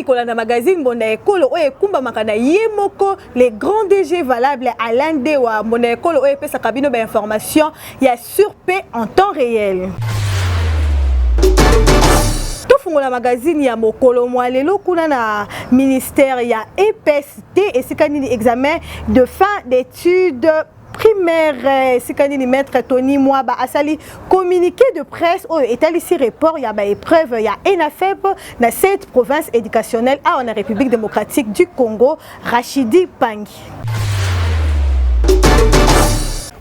Mingi kolanda magazine Mbonda Ekolo oyo ekumbamaka na ye moko le grand DG valable Alain Dewa. Mbonda Ekolo oyo epesaka bino ba information ya sur pe en temps réel. Tofungola magazine ya mokolo mwa lelo kuna na ministère ya EPST esika nini examen de fin d'études primaire esika nini maître Tony Mwaba asali communiqué de presse oyo etalisi report ya ba épreuve ya ENAFEP na cette province éducationnelle awa na République démocratique du Congo. Rachidi Pangi.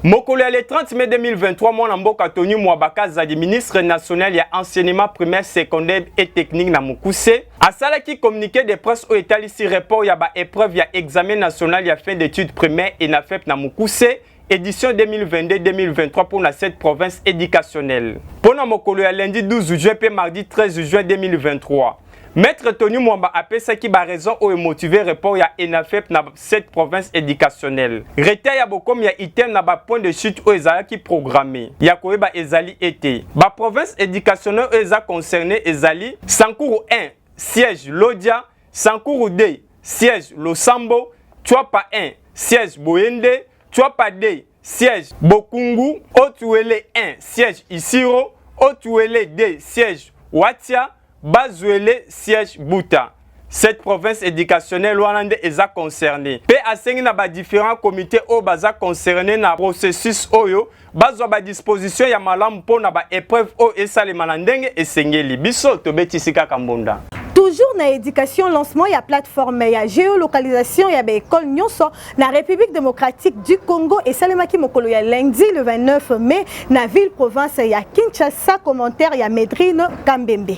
Mokolo ya le 30 mai 2023, mwana mboka Tony Mwaba Kazadi, ministre national ya enseignement primaire, secondaire et technique na mokuse, asalaki communiqué de presse oyo etalisi report ya ba épreuve ya examen national ya fin d'études primaire ENAFEP na mokuse édition 2022-2023 pour na cette province éducationnelle. Mpona mokolo ya lundi 12 juin mpe mardi 13 juin 2023, Maître Tony Mwamba apesaki ba raison oyo motiver report ya ENAFEP na cette province éducationnelle. Retard ya bokomi ya item na ba point de chute oyo ezalaki programmé. Ya koyeba ezali ete ba province éducationnelle oyo eza concerné ezali Sankuru 1 siège Lodia, Sankuru 2 siège Losambo, Tshuapa 1 siège Boende, Tshuapa 2 siège Bokungu, Haut-Uele 1 siège Isiro, Haut-Uele 2 siège Watia, Bas-Uele siège Buta. Cette province éducationnelle wana nde eza concerné. Mpe asengi na ba différents comités oyo baza concerné na processus oyo bazwa ba disposition ya malamu mpo na ba épreuve oyo esalema na ndenge esengeli. Biso tobetisi kaka mbonda. Toujours na éducation, lancement ya plateforme ya géolocalisation ya baécole nyonso na République démocratique du Congo esalemaki mokolo ya lundi le 29 mai na ville province ya Kinshasa. Commentaire ya Medrine Kambembe.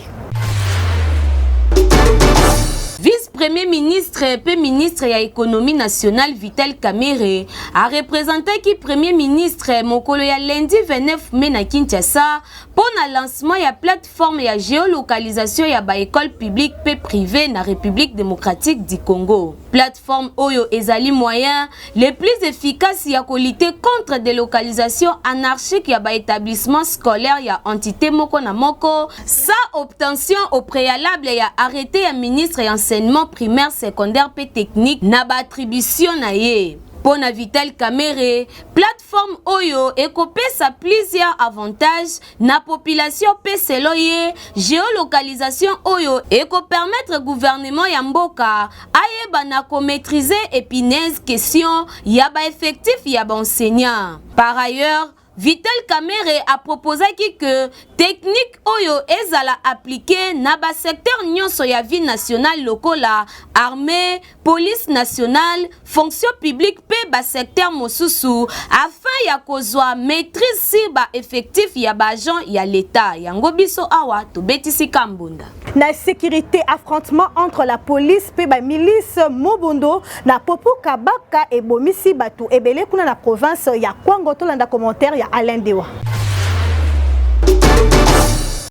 Vice-premier ministre mpe ministre ya économie nationale Vital Kamerhe areprésentaki premier ministre mokolo ya lundi 29 mai na Kinshasa mpo na lancement ya plateforme ya géolocalisation ya baécole publique mpe privée na République démocratique du Congo. Plateforme oyo ezali moyen le plus efficace ya kolutter contre délocalisation anarchique ya baétablissement scolaire ya entité moko na moko sans obtention au préalable ya arrêté ya ministre ya enseignement primaire, secondaire mpe technique na baattribution na ye. Mpo na Vital Kamerhe, plateforme oyo ekopesa plusieurs avantages na population mpe selo ye géolocalisation oyo ekopermettre gouvernement ya mboka ayeba na komaîtriser épineuse question ya baeffectif ya baenseignant. Par ailleurs, Vital Kamerhe aproposaki que technique oyo ezala appliqué na basecteur nyonso ya vie nationale lokola armée, police nationale, fonction publique mpe basecteur mosusu afin ya kozwa maîtrise sur baeffectif ya baagent ya l'État. Yango biso awa tobetisi kambunda. Na sécurité, affrontement entre la police mpe bamilice Mobondo na Popo Kabaka ebomisi bato ebele kuna na province ya Kwango. Tolanda commentaire ya Alain Dewa.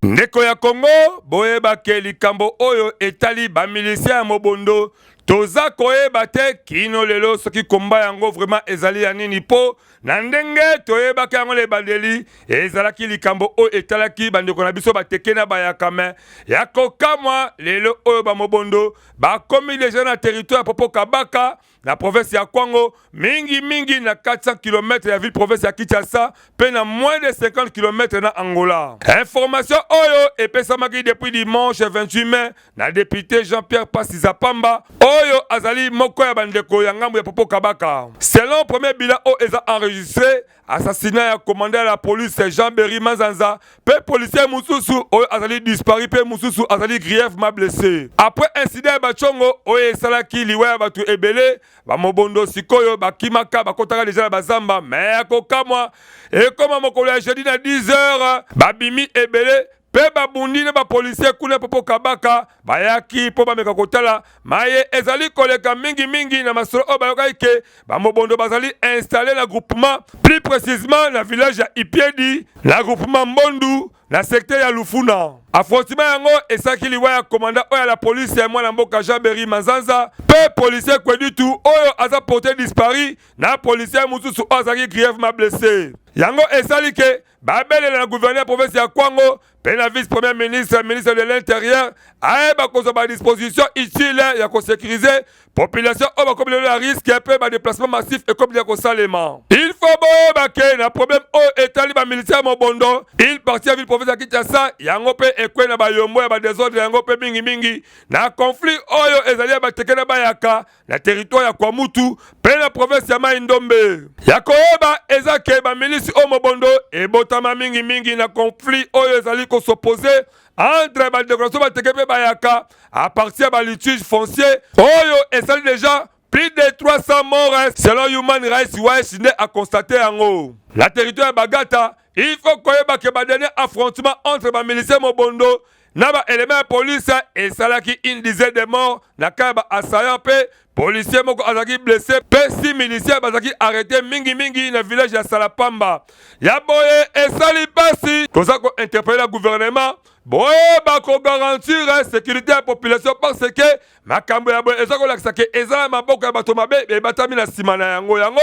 Ndeko ya Kongo, boyebake likambo oyo etali bamilicien ya Mobondo, toza koyeba te kino lelo soki komba yango vraiment ezali ya nini, mpo na ndenge toyebaki yango na ebandeli, ezalaki likambo oyo etalaki bandeko na biso bateke na bayaka. Me ya kokamwa, lelo oyo bamobondo bakomi deja na territoire ya Popo Kabaka na province ya Kwango, mingimingi na 400 km ya ville province ya Kinshasa mpe na moins de 50 km na Angola. Information oyo epesamaki depuis dimanche 28 mai na député Jean-Pierre Pasiza Pamba, oyo azali moko ya bandeko ya ngambo ya Popo Kabaka. Selon premier bilan oyo eza enregistré, assassinat ya commandant ya la police Jean Berry Manzanza mpe policier mosusu oyo azali disparu mpe mosusu azali grièvement blessé. Après incident ya Bachongo oyo esalaki liwa ya bato ebele, bamobondo sikoyo bakimaka, bakotaka deja na bazamba. Me ya kokamwa, ekoma mokolo ya jeudi na 10 heures, babimi ebele mpe babundi na bapolisier kuna Popo Kabaka. Bayaki mpo bameka kotala maye ezali koleka, mingimingi na masolo oyo bayokaki ke bamobondo bazali installé na groupement, plus précisément na village ya Ipiedi, na groupement Mbondu, na secteur ya Lufuna. Affrontement yango esalaki liwa ya commandant oyo ya la police ya mwana mboka Jean Berry Manzanza mpe policier Kweditu oyo aza porté disparu na policier mosusu oyo azalaki grièvement blessé. Yango esali ke babelela na gouverneur province ya Kwango mpe na vice premier ministre, ministre de l'intérieur, ayeba kozwa badisposition utile ya kosécuriser population oyo bakomi lelo ya risque mpe badéplacement massif ekomi ya kosalema. Il faut boyeba ke na problème oyo etali bamilitaire ya mobondo, il partie ya ville province ya Kinshasa, yango mpe ekwei na bayombo ya badésordre, yango mpe mingimingi na conflit oyo ezali ya bateke na bayaka na territoire ya Kwamutu mpe na province ya Mai Ndombe. Ya koyeba eza ke bamilisi oyo mobondo ebotama mingimingi na conflit oyo ezali kos'opposer entre bandeko na biso bateke mpe bayaka à partir ya balitige foncier oyo esali déjà plus de 300 morts selon Human Rights Watch nde aconstater yango. Na territoire ya Bagata, il faut koyeba ke badernier affrontement entre bamiliciens mobondo na baélément ya police esalaki une dizaine de morts na cas ya baassaillant, mpe policier moko azalaki blessé, mpe six miliciens bazalaki arrêté, mingimingi na village ya Salapamba. Ya boye esali mpasi, toza kointerpeller na gouvernement boyeba kogarantir sécurité ya population, parce que makambo ya boye eza kolakisa ke eza na maboko ya bato mabe ebatami na nsima na yango. Yango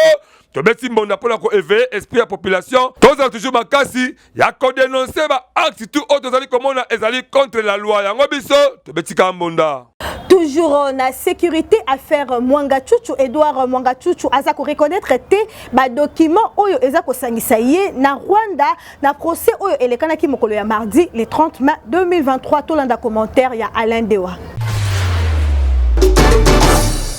tobeti mbonda mpona koéveiller esprit ya population, tozala toujours makasi ya kodénoncer baacte tout oyo tozali komona ezali contre la loi. Yango biso tobetika mbonda. Toujours na sécurité, affaire Mwangachuchu, Edouard Mwangachuchu aza koreconnaître te badocument oyo eza kosangisa ye na Rwanda na procès oyo elekanaki mokolo ya mardi le 30 mai 2023. Tolanda commentaire ya Alain Dewa.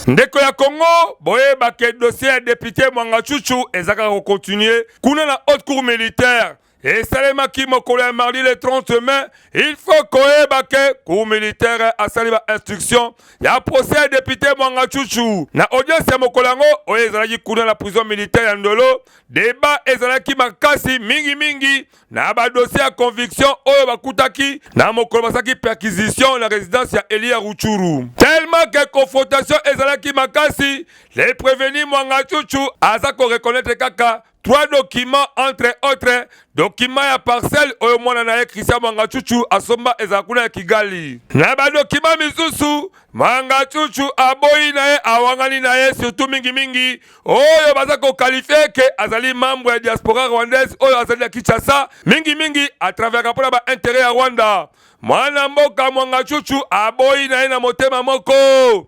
Ndeko ya Congo, boyebake dossier ya député Mwangachuchu eza kaka kocontinuer kuna na haute cour militaire. Esalemaki mokolo ya mardi le 30 mai. Il faut koyeba ke cour militaire asali bainstruction ya procès ya député Mwangachuchu. Na audience ya mokolo yango oyo ezalaki kuna na prison militaire ya Ndolo, débat ezalaki makasi, mingimingi na badossier ya conviction oyo bakutaki na mokolo basalaki perquisition na résidence ya Elia Rutshuru. Tellement ke confrontation ezalaki makasi, le prévenu Mwangachuchu aza koreconnaître kaka trois documents, entre autres document ya parcelle oyo mwana na ye Christian Mwangachuchu asomba, ezala kuna ya Kigali. Na badocument misusu, Mwangachuchu aboyi na ye, awangani na ye, surtout mingimingi oyo baza koqualifier ke azali membre ya diaspora rwandaise oyo azali ya Kinshasa, mingimingi atravaillaka mpona baintérêt ya Rwanda. Mwana mboka Mwangachuchu aboyi na ye na motema moko.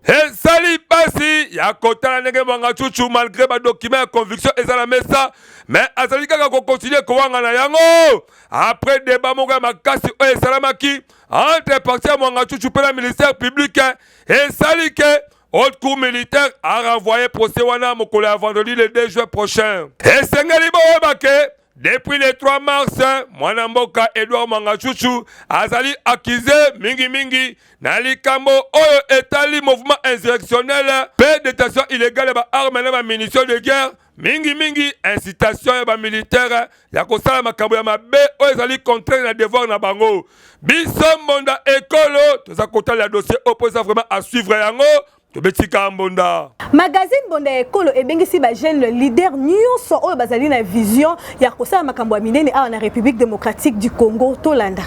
Esali mpasi ya kotala ndenge Mwangachuchu, malgré badocument ya conviction eza na mesa, mais azali kaka kocontinuer kowanga na yango. Après débat moko ya makasi oyo esalamaki entre partie ya Mwangachuchu mpe na ministère public, esali ke haute cour militaire a renvoyé procès wana mokolo ya vendredi le 2 juin prochain. Esengeli boyeba ke depuis le 3 mars, mwana mboka Edouard Mwangachuchu azali accusé mingimingi na likambo oyo etali mouvement insurrectionnel mpe détention illégale ya baarme na bamunition de guerre, mingimingi incitation ya bamilitaire ya kosala makambo ya mabe oyo ezali contraire na devoir na bango. Biso mbonda ekolo toza kotalela dossier oyo mpo eza vraiment à suivre. Yango tobetika mbonda. Magazine Bonda ya Ekolo ebengisi bajeune leader nyonso oyo bazali na vision ya kosala makambo ya minene awa na République démocratique du Congo. Tolanda.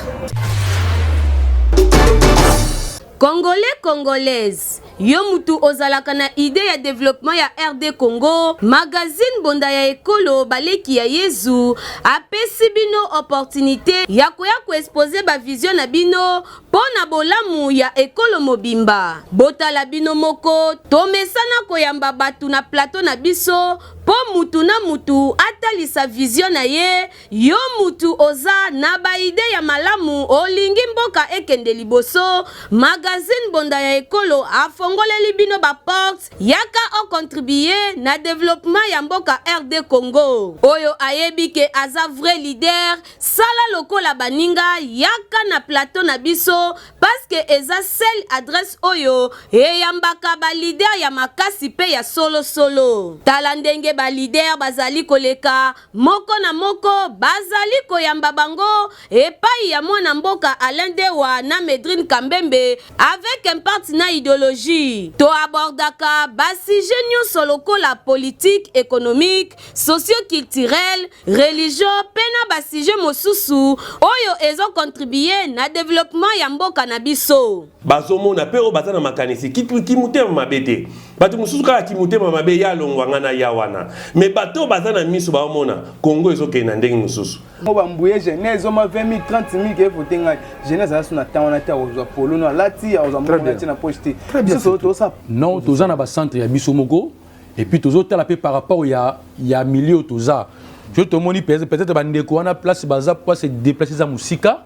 Congolais, Congolaise, yo mutu ozalaka na idée ya développement ya RD Congo, magazine Bonda ya Ekolo, baleki ya Yezu, apesi bino opportunité ya koya koexposer bavision na bino mpo na bolamu ya ekolo mobimba. Botala bino moko, tomesana koyamba bato na plateau na biso mpo mutu na mutu atalisa vision na ye. Yo mutu oza na baidées ya malamu, olingi mboka ekende liboso, magazine Bonda ya Ekolo afongoleli bino baporte. Yaka ocontribuer na développement ya mboka RD Congo. Oyo ayebi ke aza vrai leader, sala lokola baninga, yaka na plateau na biso, parce que eza seule adresse oyo eyambaka baleader ya makasi mpe ya solosolo. Tala ndenge baleader bazali koleka moko na moko, bazali koyamba bango epai ya mwana mboka Alain Dewa na Medrine Kambembe avec impact na idéologie. Toabordaka basujet nyonso lokola politique, économique, socioculturel, religion mpe na basujet mosusu oyo ezocontribuer na développement ya mboka na biso. Bazomona mpe oyo baza na makanisi kimotema mabe te. Bato mosusu kaka kimotema mabe, ya alongwa nga na ya wana. Mais bato oyo baza na miso baomona Kongo ezokende na ndenge mosusu. Mo bambuye jeunesse oma 20 000 30 000 ke vote ngai. Jeunesse aza so na temps wana te, akozwa polo no alati, akozwa mbongo atie na poche te. Biso tosa non, toza na ba centre ya biso moko et puis tozotala mpe par rapport ya milieu toza. Je tomoni peut-être bandeko wana place baza po se déplacer eza mosika,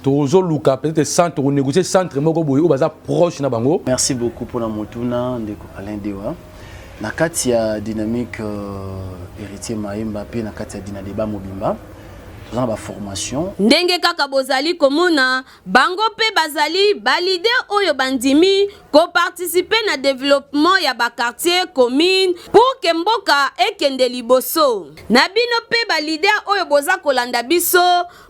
tozoluka peut-être centre, konégocier centre moko boye oyo baza proche na bango. Merci beaucoup mpona motuna, ndeko Alain Dewa. Na kati ya dynamique Héritier Mayemba mpe na kati ya Dina Débat mobimba, toza na baformation. Ndenge kaka bozali komona bango mpe bazali baleader oyo bandimi koparticiper na développement ya baquartier, commune, pour ke mboka ekende liboso. Na bino mpe baleader oyo boza kolanda biso,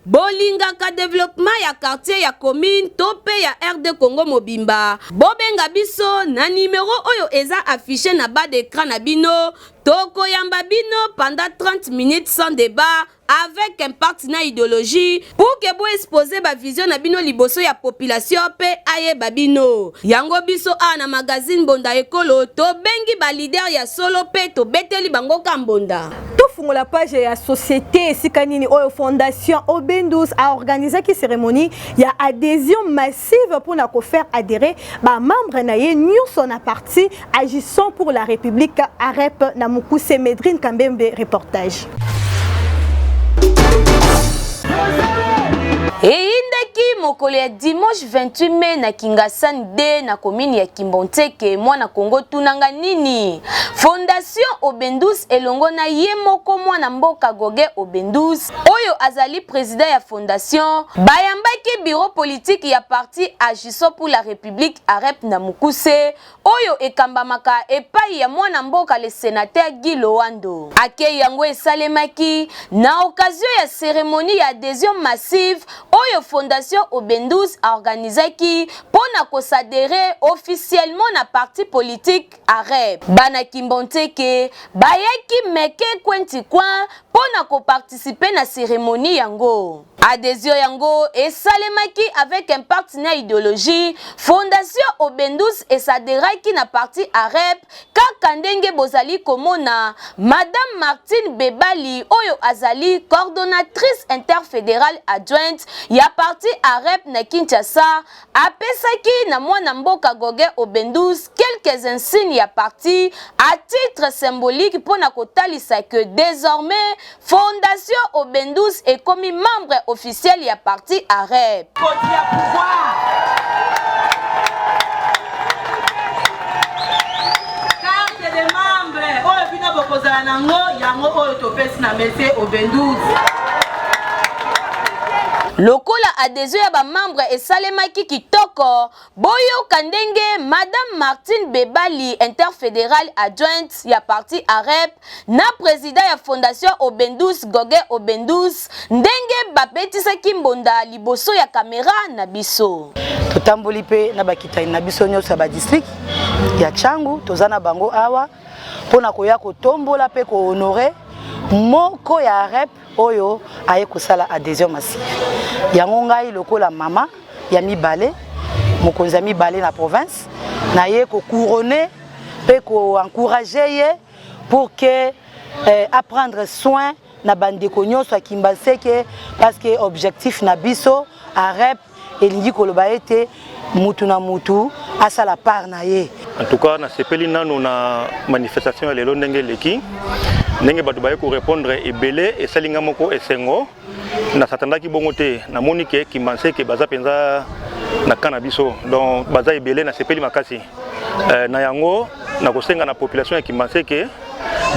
bolingaka développement ya quartier, ya commune to mpe ya RD Congo mobimba, bobenga biso na nimero oyo eza affiché na bas d'écran na bino. Tokoyamba bino pendant 30 minutes sans débat, avec impact na idéologie, pour ke boexposer bavision na bino liboso ya population mpe ayeba bino. Yango biso awa na magazine Mbonda Ekolo tobengi baleader ya solo mpe tobeteli bango ka mbonda. Tofungola page ya société, esika nini oyo Fondation Obendus aorganisaki cérémonie ya adhésion massive mpona kofaire adhérer bamembre na ye nyonso na parti Agissons pour la République, AREP na mokuse. Medrine Kambembe, reportage. Eyindaki mokolo ya dimanche 28 mai na Kingasani 2, na komini ya Kimbonteke. Mwana Kongo, tunanga nini? Fondation Obendus elongo na ye moko mwana mboka Goge Obendus, oyo azali président ya fondation, bayambaki bureau politique ya parti Agissons pour la République, AREP na mokuse, oyo ekambamaka epai ya mwana mboka le sénateur Guy Loando. Akei yango esalemaki na occasion ya cérémonie ya adhésion massive oyo Fondation Obendus aorganizaki mpo na koadhérer officiellement na parti politique AREP. Bana Kimbonteke bayaki meke kwenti coin mpo na koparticiper na cérémonie yango. Adhésion yango esalemaki avec impact na idéologie. Fondation Obendus eadhéraki na parti AREP kaka ndenge bozali komona Madame Martine Bebali, oyo azali coordonnatrice interfédérale adjointe ya parti AREP na Kinshasa, apesaki na mwana mboka Goge Obendus quelques insignes ya parti à titre symbolique mpo na kotalisa que désormais Fondation Obendus ekomi membre officiel ya parti AREP. Ya pouvoir, carte de membre oyo bino bokozala nango, yango oyo topesi na monsieur Obendus. Lokola adhésion ya bamembre esalemaki kitoko, boyoka ndenge Madame Martine Bebali, interfédérale adjointe ya parti AREP, na président ya Fondation Obendus Goge Obendus, ndenge babetisaki mbonda liboso ya kamera na biso. Totamboli mpe na bakitani na biso nyonso ya badistrict ya Tshangu. Toza na bango awa mpona koya kotombola mpe kohonorer moko ya AREP oyo aye kosala adhésion massive. Yango ngai lokola mama ya mibale, mokonzi ya mibale na province, naye kocouronner mpe koencourager ye pour que aprendre soin na bandeko nyonso ya Kimbanseke, parce que objectif na biso AREP elingi koloba ete mutu na mutu asala part na ye. En tout cas, nasepeli nano na manifestation ya lelo, ndenge eleki, ndenge bato baye korépondre ebele, esali nga moko esengo. Nasatandaki bongo te. Namoni ke Kimbanseke baza mpenza na ka na biso, donc baza ebele. Nasepeli makasi. Na yango nakosenga na population ya Kimbanseke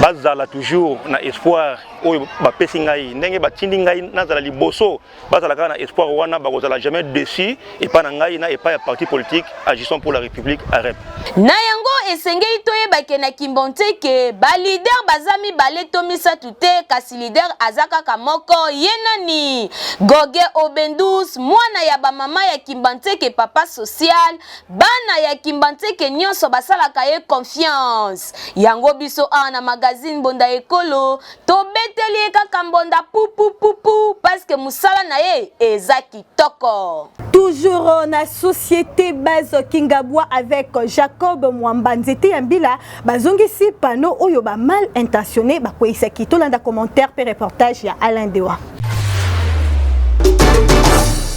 bazala toujours na espoir oyo bapesi ngai, ndenge batindi ngai nazala liboso, bazala kaka na espoir wana, bakozala jamais déçu epai na ngai na epai ya parti politique Agissons pour la République, AREP. Na yango esengeli toyebake na Kimbonteke baleader baza mibale to misato te, kasi leader aza kaka moko. Ye nani? Goge Obendus, mwana ya bamama ya Kimbanseke, papa social. Bana ya Kimbanseke nyonso basalaka ye confiance. Yango biso awa na magazine Mbonda Ekolo tobeteli ye kaka mbonda pupupupu, parce que mosala na ye eza kitoko. Toujours na société base Kingabwa avec Jacob Mwamba. Banzete ya Mbila bazongisi panneau oyo ba mal intentionné bakweyisaki. Tolanda commentaire pe reportage ya Alain Dewa.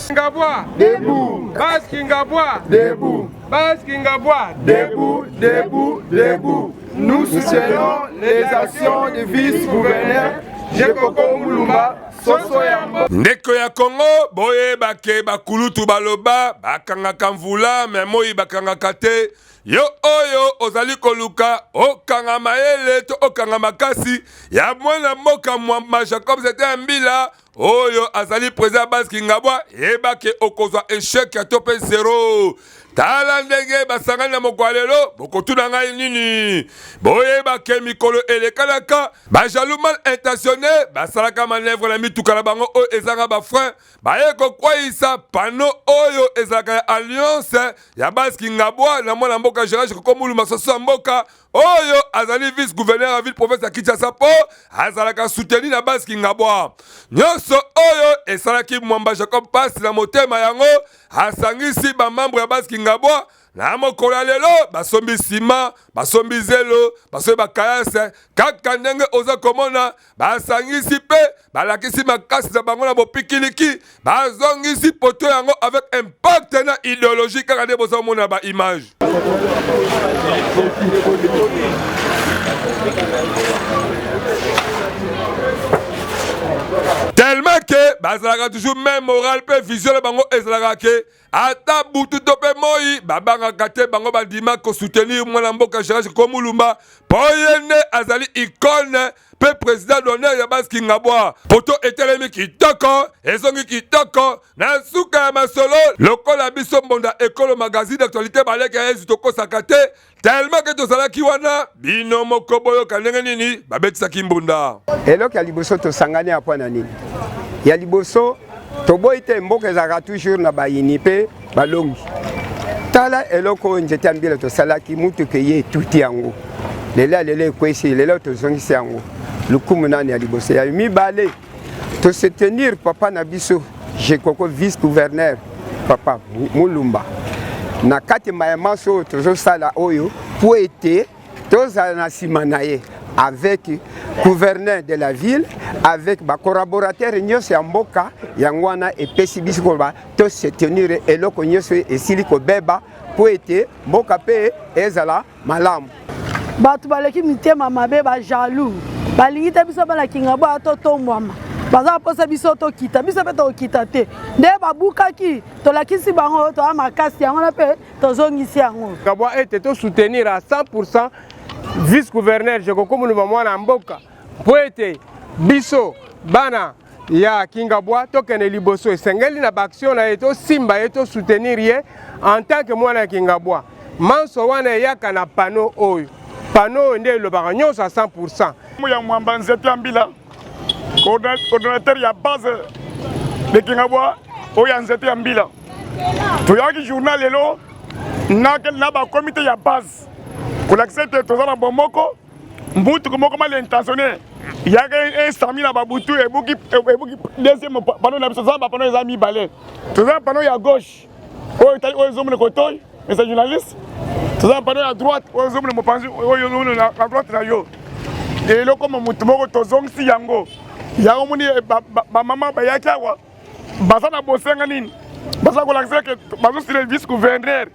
Kingabwa debout, Base Kingabwa debout, Base Kingabwa debout, debout, debout. Nous soutenons les actions du vice-gouverneur Jekoko Mulumba Soso Yambo. Ndeko ya Congo boyeba ke bakulutu baloba bakangaka mvula me moi bakangaka te. Yo oyo ozali koluka okanga mayele to okanga makasi ya mwana mboka Mwamba Jacob Zete ya Mbila oyo azali president ya base Kingabwa, yeba ke okozwa echec ya to mpe zero. Tala ndenge basangani na mokolo ya lelo, bokotuna ngai nini? Boyeba ke mikolo elekanaka ba jaloux mal intentionne basalaka manevre na mituka na bango oyo ezanga ba frein baye kokweyisa pano oyo ezalaka ya alliance ya base Kingabwa na mwana mboka Gerard Jekoko Mulumba Soso ya mboka oyo azali vice gouverneur ya ville province ya Kinshasa mpo azalaka soutenu na base Kingabwa. Nyonso oyo esalaki Mwamba Jacob pasi na motema, yango asangisi ba membre ya base Kingabwa na mokolo ya lelo basombi sima, basombi zelo, basombi bakayase, kaka ndenge oza komona basangisi mpe balakisi makasi na bango na bopikiliki, bazongisi poto yango avec impact na ideologie kaka nde boza komona ba image. Tellement que bazalaka toujours même moral mpe vision na bango ezalaka ke ata butu to mpe moi babangaka te, bango bandima kosoutenir mwana mboka Gerard Komulumba mpo ye nde azali icone mpe président d'honneur ya base Kingabwa. Poto etelemi kitoko, ezongi kitoko na suka ya masolo. Lokola biso mbonda ekolo magazine d'actualité baleki ya Yezu tokosaka te, tellement ke tozalaki wana, bino moko boyoka ndenge nini babetisaki mbunda. Eloko ya liboso tosangani ya mpo na nini? Ya liboso toboyi te mboka ezalaka toujours na bayini mpe balongi. Tala eloko oyo nzete ya mbila tosalaki, mutuka eye etuti yango, lelo ya lelo ekwesi, lelo tozongisi yango. Lokumu nani ya liboso? Ya mibale, tosoutenir papa na biso Jekoko vice gouverneur papa Mulumba na kati maya manso oyo tozosala oyo mpo ete tozala na nsima na ye avec gouverneur de la ville, avec ba collaborateurs nyonso ya mboka. Yango wana epesi biso koloba tosoutenir eloko nyonso esili kobeba mpo ete mboka mpe ezala malamu. Bato baleki mitema mabe, ba jaloux balingi te biso bana Kingabwa totombwama, baza mposa biso tokita, biso mpe tokokita te. Nde babukaki, tolakisi bango toya makasi, yango wana mpe tozongisi yango. Kingabwa ete to soutenir à 100% vice gouverneur Jekoko Mulumba mwana mboka mpo ete biso bana ya Kingabwa tokende liboso. Esengeli na baaction na ye tosimba ye, tosoutenir ye en tant que mwana ya Kingabwa. Manso wana eyaka na panneau oyo, panneau oyo nde elobaka nyonso à 100%. Ya Mwamba Nzete ya Mbila, coordonnateur ya base de Kingabwa oyo ya Nzete ya Mbila. Toyaki journal lelo na, na bakomite ya base kolakisa ete toza na bomoko. Mbutuku moko mal intentionné yaka esami na babutu ebuki ebuki deuxième panneau na biso. Toza ba panneau eza mibale, toza na panneau ya gauche oyo etali oyo ezomona kotoi mesa journaliste, toza na panneau ya droite oyo ezomona mopanzi oyo ezomona na droite na yo. Eloko ma motu moko tozongisi yango, yango moni bamama bayaki awa baza na bosenga nini, baza kolakisa ke bazosila vice gouverneur,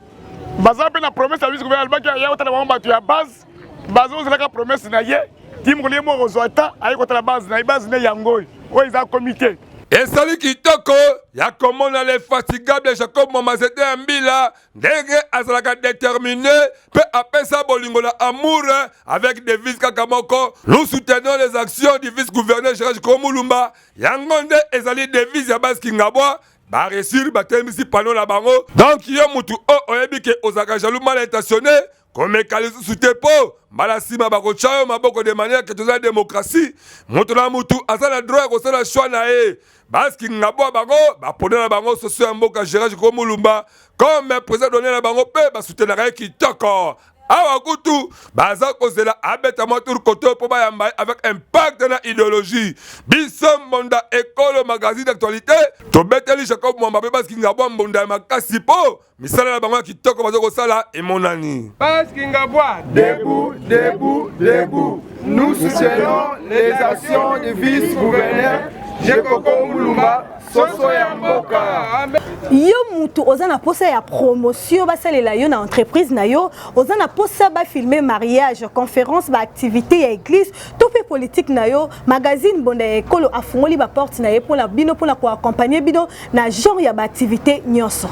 baza mpe na promesse ya vice gouverneur alobaki aya kotala bango bato ya base, bazozelaka promesse na ye ti mokolo ye moko kozwa ta aye kotala base na ye, base nde yango oyo oyo eza komite. Ezali kitoko ya komona l'infatigable Jacob Mwamazete ya Mbila ndenge azalaka determine mpe apesa bolingo na amour avec devise kaka moko: nous soutenons les actions du vice-gouverneur Gérard Komulumba. Yango nde ezali devise ya base Kingabwa. Ba resur batelemisi panneau na bango. Donc yo mutu oyo oyebi ke ozalaka jaloux mal intentionné, komeka lisusu te mpo mbala nsima bakotya yo maboko. De manière ke toza démocratie, moto na mutu aza na droit ya kosala choix na ye. Baski Ngabwa bango bapona na bango soso ya mboka Gérard Komulumba comme président d'honneur na bango mpe basoutenaka ye kitoko. Awa kutu baza kozela abeta mwa tour kote mpo bayamba ye avec impact na idéologie. Biso Mbonda Ekolo magazine d'actualité tobeteli Jacob Mwamba mpe Bas Kingabwa mbonda ya makasi mpo misala na bango ya kitoko baza kosala emonani. Bas Kingabwa debout, debout, debout. Nous soutenons les actions du vice-gouverneur Jekoko Mulumba soso ya mboka. Yo mutu oza na posa ya promotion basalela yo na entreprise na yo, oza na posa ba filmer mariage, conférence, ba activité ya église to pe politique na yo, magazine Mbonda ya Ekolo afungoli ba porte na ye pona bino pona ko accompagner bino na genre ya ba activité nyonso.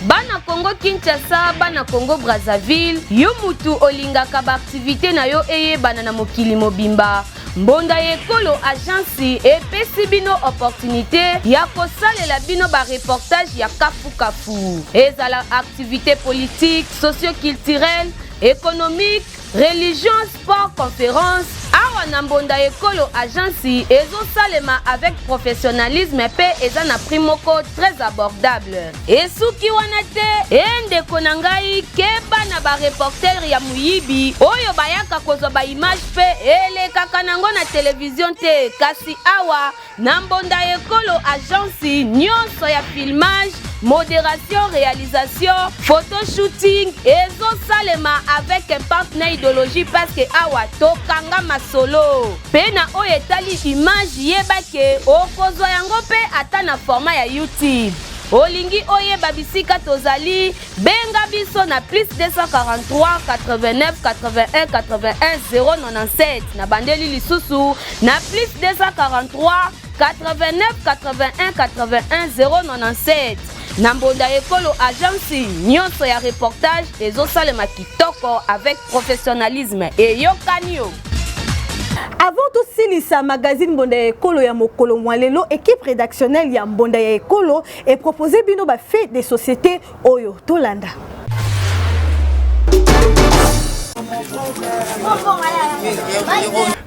Bana Congo Kinshasa, bana Congo Brazzaville, yo mutu olingaka ba activité na yo eyebana na mokili mobimba, Mbonda ya Ekolo Agence epesi bino opportunité ya kosalela bino ba reportage ya kafu kafu. Ezala activité politique, socio-culturelle, économique, Religion, sport, conference, awa na Mbonda Ekolo Agence ezosalema avec professionnalisme pe eza na prix moko très abordable. Esuki wana te, e ndeko na ngai keba na ba reporter ya moyibi oyo bayaka kozwa ba image pe elekaka nango na television te kasi awa Na Mbonda Ekolo agence nionso ya filmage, moderation, realisation, photo shooting ezo salema avec impact na ideologie parce que awa tokanga masolo. Pe na oyo etali image yeba ke okozwa yango pe ata na format ya YouTube. Olingi oyeba bisika tozali? Benga biso na plus 243 89 81 81 097. Na bandeli lisusu na plus 243 89 81 81 097. Na Mbonda Ekolo Agence nyonso ya reportage ezosalema kitoko avec professionnalisme. Eyokani yo. Avant tosilisa magazine Mbonda ya Ekolo ya mokolo mwa lelo, équipe rédactionnelle ya Mbonda ya Ekolo e proposer bino ba fait des sociétés oyo tolanda.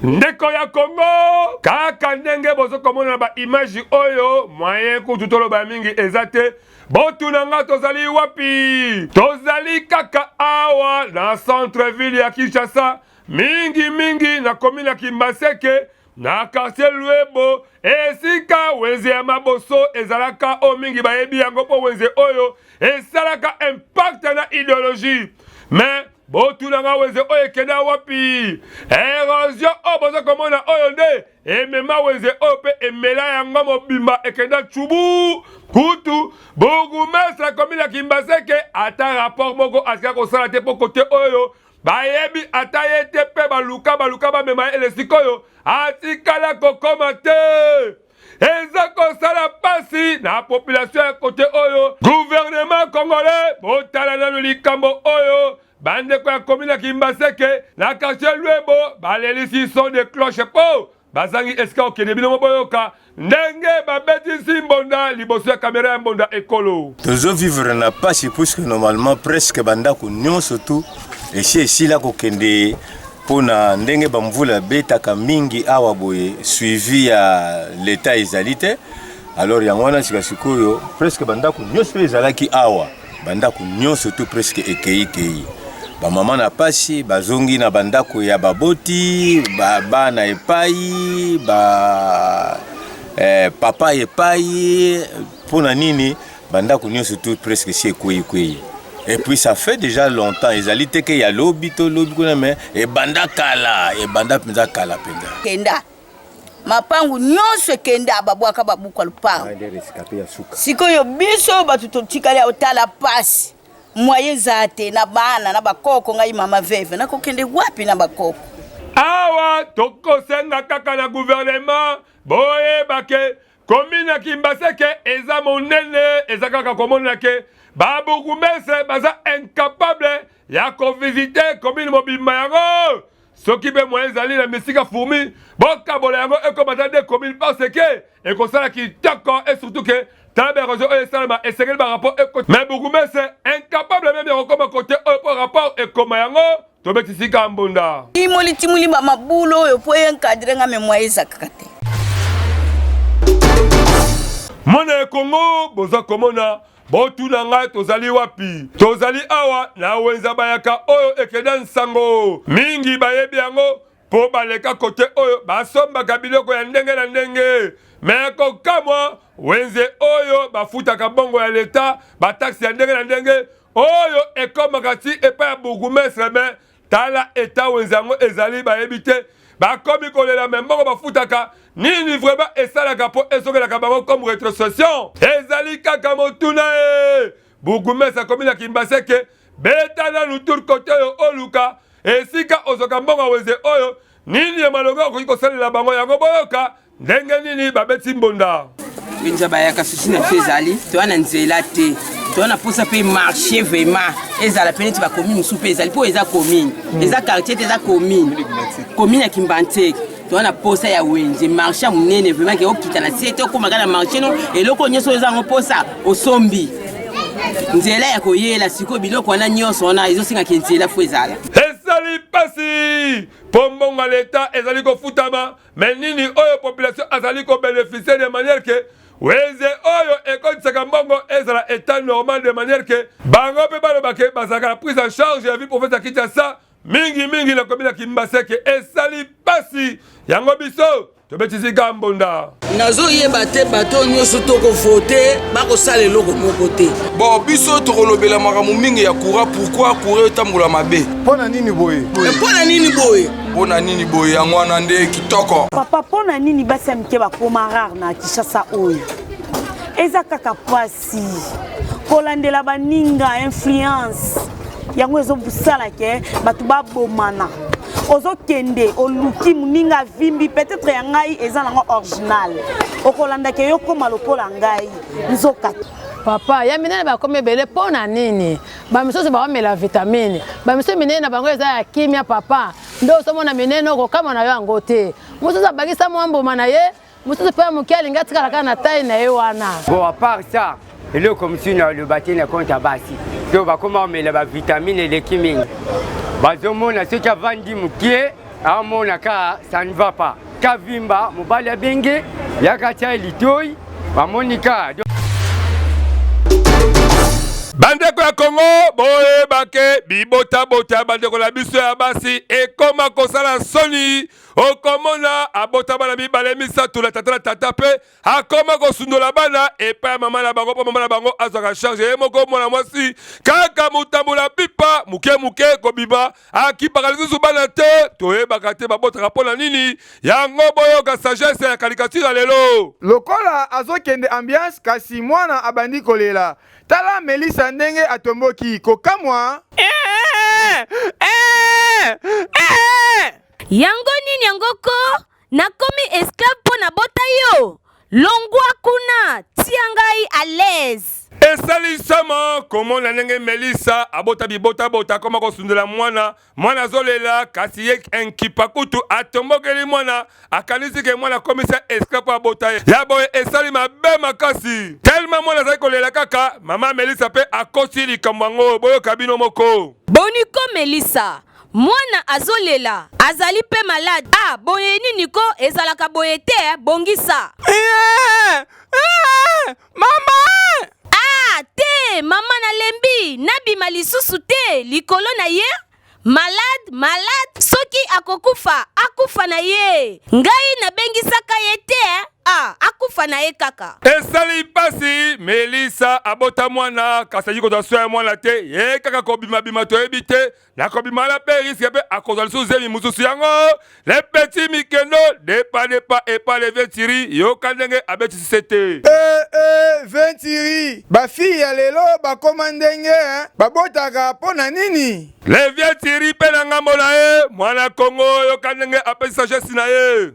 Ndeko ya Congo, kaka ndenge bozo komona na ba image oyo, moyen kutu toloba mingi eza te. Botuna nga tozali wapi? Tozali kaka awa na centre ville ya Kinshasa, mingi mingi na commune ya Kimbaseke Na quartier Luebo, esika wenze ya maboso ezalaka oyo mingi bayebi yango mpo wenze oyo esalaka impact na ideologie. Mais botuna nga wenze oyo ekenda wapi? Erosion oyo boza komona oyo nde emema wenze oyo mpe emela yango mobimba ekenda tchubu. Kutu bourgmestre akomi na Kimbaseke ata rapport moko atika kosala te mpo kote oyo Bayebi ata ye te mpe baluka baluka bamema ye ele sikoyo atikala kokoma te. Eza kosala pasi na population ya kote oyo. Gouvernement congolais botala nanu likambo oyo. Bandeko ya commune ya Kimbaseke na quartier Luebo balelisi son de cloche po Bazangi esika kokende bino boyoka ndenge babetisi mbonda liboso ya kamera ya mbonda ekolo. Tozo vivre na pasi puisque normalement presque ba ndako nyonso tout esi esila kokende mpo na ndenge ba mvula ebetaka mingi awa boye suivi ya l'etat ezali te alors yango wana sika sikoyo presque ba ndako nyonso ezalaki awa Bandako nyonso tout presque ekei kei. Ba mama na pasi bazongi na bandako ya baboti, ba bana epai, ba eh, papa epai mpo na nini bandako nyonso tout presque si ekwei kwei. Et puis ça fait déjà longtemps ezali te ke ya lobi to lobi kuna mais ebanda kala, ebanda mpenza kala mpenza. Kenda mapangu nyonso ekenda babwaka babuka lupangu sikoyo biso bato totikali awa tala pasi mwaye eza te na bana na bakoko ngai mama veve nakokende wapi na bakoko awa tokosenga kaka na gouvernement boyeba ke commune ya kimbaseke eza monene eza kaka komonana ke babourgmestre baza incapable ya kovisite commune mobimba yango Soki pe moyen ezali na misika fourmi bokabola yango ekoma ata de commune parce que ekosala kitoko et surtout que tala ba erosion oyo esalema esengeli ba rapport ekota mais bourgmestre incapable meme ya kokoma kote oyo po rapport ekoma yango tobeti sika mbunda. Timoli timoli ba mabulu oyo po encadre nga mais moyen ezakaka te. Mwana ya Kongo, boza komona, botuna ngai tozali wapi? Tozali awa na wenza bayaka oyo ekenda nsango. Mingi bayebi yango mpo baleka kote oyo basombaka biloko ya ndenge na ndenge. Me kokamwa, wenze oyo bafutaka mbongo ya leta, bataxe ya ndenge na ndenge oyo ekomaka ti epai ya bourgmestre, me tala eta wenze yango ezali bayebi te bakomi kolela me mbongo bafutaka nini vraiment esalaka mpo ezongelaka bango comme retrocession ezali kaka motuna e bourgmestre akomi na kimbaseke beta nanu tour kote oyo oluka esika ozwaka mbongo ya wenze oyo nini ya malonga okoki kosalela bango yango boyoka Ndenge nini babeti mbonda? Mpenza bayaka susi na biso ezali toya na nzela te toya na mposa mpe marché vraiment ezala mpe neti bacommune mosusu mpe ezali mpo eza commune hmm. eza quartier te eza commune commune ya kimbanseke toza na posa ya wenze marché ya monene vraiment ke okita na se te okóma kaka na marché no eloko nyonso oyo eza yango mposa osombi nzela ya koyela sikoyo biloko wana nyonso wana ezosengaka nzela fo ezala esali mpasi mpo mbongo ya leta ezali kofutama Mais nini oyo population azali ko beneficier de manière que wenze oyo ekotisaka mbongo ezala etat normal de manière que bango mpe baloba ke bazalaka na prise en charge ya vie province ya Kinshasa mingi mingi na commune ya Kimbaseke esali pasi yango biso tobetisi gambonda. Nazoyeba te bato oyo nyonso tokovote bakosala eloko moko te. Bon biso tokolobela makambo mingi ya courant pourquoi courant etambola mabe. Mpo na nini boye? Mpo na nini boye? Mpo na nini boye? Yango wana nde kitoko. Papa, mpo na nini basi ya mike bakoma rare na Kinshasa oyo? Eza kaka pasi kolandela baninga influence yango ezosala ke bato babomana. Ozokende oluki moninga avimbi, peut-être ya ngai eza nango original, okolanda ke yo koma lokola ngai nzoka. Papa, ya minene bakomi ebele mpo na nini? Ba misusu baomela vitamine, ba misusu minene na bango eza ya kimia papa, nde ozomona minene okokamwa na yo yango te. Mosusu abakisa mwa mbuma na ye, mosusu mpe ya moke alingi atikala kaka na taille na ye wana. Bon, à part ça, eloko mosusu na oloba te na compte ya basi to bakoma komela bavitamine eleki mingi, bazomona soki avandi mokie amona ka ça ne va pas, kavimba mobali abenge yaka tia litoi bamoni ka. Bandeko ya Kongo, boyeba ke bibotabota ya bandeko na biso ya basi ekoma kosala soni. Okomona abota bana mibale misato na tata na tata mpe akoma kosundola bana epai ya mama na bango mpo mama na bango azwaka charge ye moko. Mwana mwasi kaka motambola pipa moke moke kobima akipaka lisusu bana te, toyebaka te babotaka mpo na nini. Yango boyoka sagesse ya caricature ya lelo. Lokola azokende ambiance kasi mwana abandi kolela. Tala Melissa ndenge atomboki, kokamwa! Yango nini yango ko? Nakomi esclave mpo na bota yo? Longwa kuna, tia ngai à l'aise. Esali somo komona ndenge Melissa abota bibotabota akoma kosundola mwana. Mwana azolela kasi ye nkipa kutu atombokeli mwana, akanisi ke mwana akomisa esclave mpo abota ye. Ya boye esali mabe makasi. Tellement mwana azali kolela kaka, mama Melissa mpe akoti likambo yango. Boyoka bino moko. Boni ko Melissa, mwana azolela azali pe malade ah boye nini ko ezalaka boye te eh, bongisa. Mama! Ah te mama nalembi nabima lisusu te likolo na ye malade malade soki akokufa akufa na ye ngai nabengisaka ye te eh? Ah akufa na ye kaka. Esali pasi Melissa abota mwana kasi ayi kozwa soin ya mwana te ye kaka kobimabima toyebi te na kobima wana mpe riske mpe akozwa lisusu zemi mosusu yango le petit mikendo depa depa epa le vieux Thierry yoka ndenge abetisi sete. Eh eh vieux Thierry ba fille ya lelo bakoma ndenge eh babotaka mpo na nini? Le vieux Thierry mpe na ngambo na ye mwana Congo yoka ndenge apesi sagesse na ye.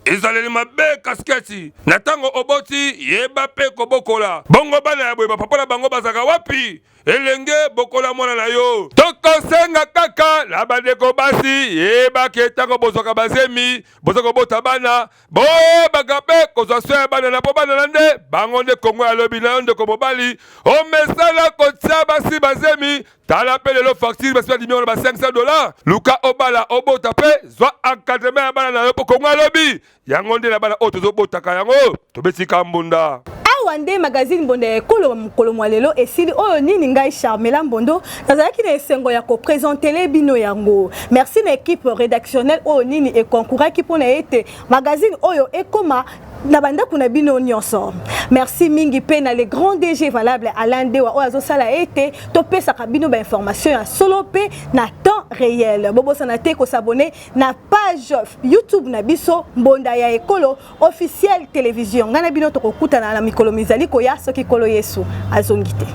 Ezaleli mabe kasikati na ntango oboti yeba mpe kobokola bongo bana ya boye bapapa na bango bazalaka wapi elenge bokola mwana na yo tokosenga kaka na bandeko basi yebake ntango bozwaka bazemi boza kobota bana boyebaka mpe kozwa so ya bana na mpo bana na nde bango nde kongo ya lobi na yo ndeko mobali omesana kotia basi bazemi tala mpe lelo facture basi bandimi yango na ba 500 dollars luka obala obota mpe zwa encadrement ya bana na yo mpo kongo alobi yango nde na bana oyo tozobotaka yango tobetika mbunda. Awa nde magazine Mbonda ya Ekolo mokolo mwa lelo esili oyo nini ngai Charmela Mbondo nazalaki na esengo ya kopresentele bino yango. Merci na equipe redactionnelle oyo nini ekonkuraki mpo na ete magazine oyo ekoma na bandako na bino nyonso. Merci mingi mpe na le grand DG valable Alain Dewa oyo azosala ete topesaka bino bainformation ya solo mpe na temps réel. Bobosana te kosabone na page YouTube na biso Mbonda ya Ekolo officiel télévision. Ngai na bino tokokutana na mikolo mizali koya soki Nkolo Yesu azongi te.